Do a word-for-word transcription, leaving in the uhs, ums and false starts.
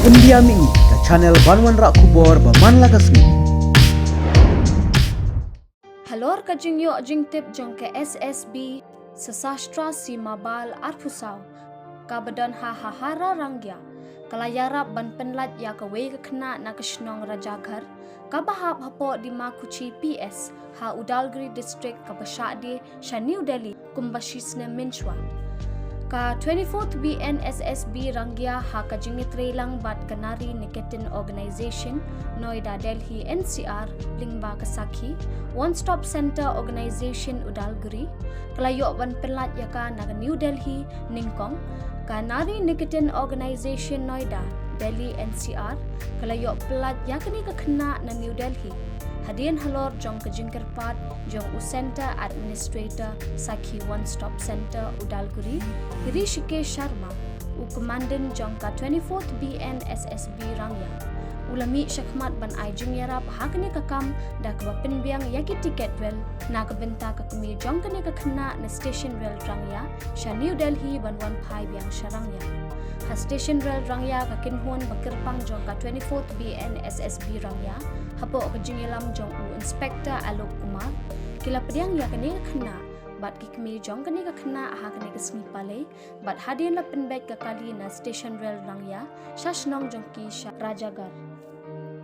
India Mih, ka channel ban wanrah khubor ba man la ka sngi. Halor ka jingïoh jingtip jong ka S S B, Sasastra Sima Bal arphew saw, kaba don ha Hahara Rangya, ka la ïarap ban pynlait ïa kawei ka khynnah na ka shnong Rajaghar, kaba hap hapoh Dimakuchi P S ha Udalguri District, kaba shah die sha New Delhi kumba shi snem mynshuwa. Ka twenty-fourth B N S S B Rangya ha ka jingïatreilang bad ka Nari Niketan Organization, Noida, Delhi N C R, lyngba ka Sakhi One Stop Center Organization, Udalguri, ka la ïoh ban pynlait ïa ka na ka New Delhi, nyngkong ka Nari Niketan Organization, Noida, Delhi N C R, ka la ïoh pynlait ïa kane ka khynnah na New Delhi hadien halor jong ka jingkyrpad jong u Center Administrator Sakhi One Stop Center, Udalguri, Hrishikesh Sharma, u Commandant jong ka twenty-fourth B N S S B Rangya. U la mih shakhmat ban ai jingïarap ha kane ka kam da kaba pynbiang ïa ki tiket rel na ka bynta ka kmie jong kane ka khynnah na station rel Rangya sha New Delhi ban wan phai biang sha Rangya. Ha station rel Rangya, ka kynhun ba kyrpang jong ka twenty-fourth B N S S B Rangya, hapoh ka jingïalam jong u Inspector Alok Kumar, ki la pdiang ïa kane ka khynnah bad ki kmie jong kane ka khynnah ha kane ka sngi Palei, bad hadien la pynbeit ka kali na station rel Rangya sha shnong jong ki sha Rajaghar.